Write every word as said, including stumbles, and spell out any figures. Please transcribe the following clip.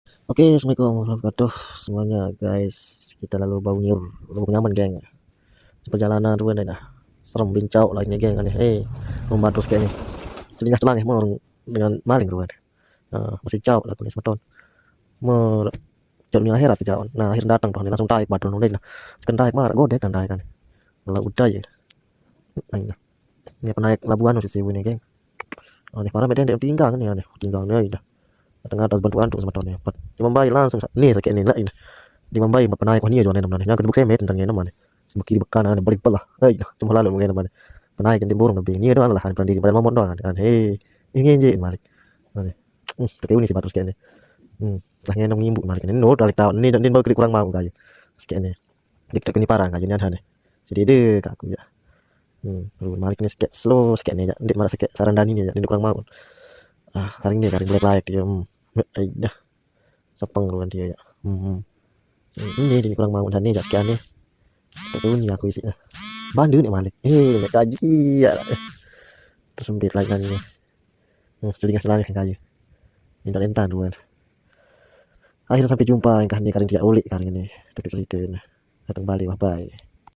Oke, assalamualaikum warahmatullahi wabarakatuh semuanya guys. Kita lalu bau nyiur, bau nyaman geng. Perjalanan ruan dah. Serem bincau lah ini geng nih. Eh, membantu sekali nih. Celingah celangeh mau dengan maling ruan. Nah, masih jauh lah tulis beton. Mau jauh akhirat jauh. Nah, akhir datang tuh langsung tarik badan udah nah. Kan tarik marah godek kan tarik kan. Kalau udah ya. Nah, ini. Ini penaik labuan sih ini geng. Aneh parah medan dia tinggal nih aneh. Tinggal nih dah. Tengah atas bantuan tuh semetonnya. Pat. Dia membayi langsung sa- nih sakit nih lah ini. Dia membayi apa naik wah nih jualan namanya. Yang kedua saya tentang ini mana. Sebekiri bekan ada balik belah. Eh, cuma lalu mungkin mana. Penaik yang burung lebih. Ini doang lah pernah di pada momon doang kan. Hei, ini aja malik. Aneh. Hmm, pakai uni sih batus kayaknya. Hmm, lah ngenong ngimbu malik ini. No, dari tahun ini dan dia baru kurang mau kayu. Sekene. Dik tak ini parang kayu ni aneh. Jadi deh aku ya. Hmm, lu malik ni sikit slow sikit ni ya. Ndik malah sikit saran dan ini ya. Ndik kurang mau. Ah, kali ini kali mulai layak dia. Hmm. Ai dah. Sepeng lu dia ya. Hmm. Hmm. Ini dia kurang mau dan ni ya sikit ni. Tak tahu ni aku isi. Bandu ni malik. Eh, nak kaji ya. Tersempit lagi kan ini. Hmm, selingan selangit kan kayu. Minta lentang dua. Akhirnya sampai jumpa yang kali ini kali ini tidak ulik kali ini. Tutup cerita ni. Datang balik bye bye.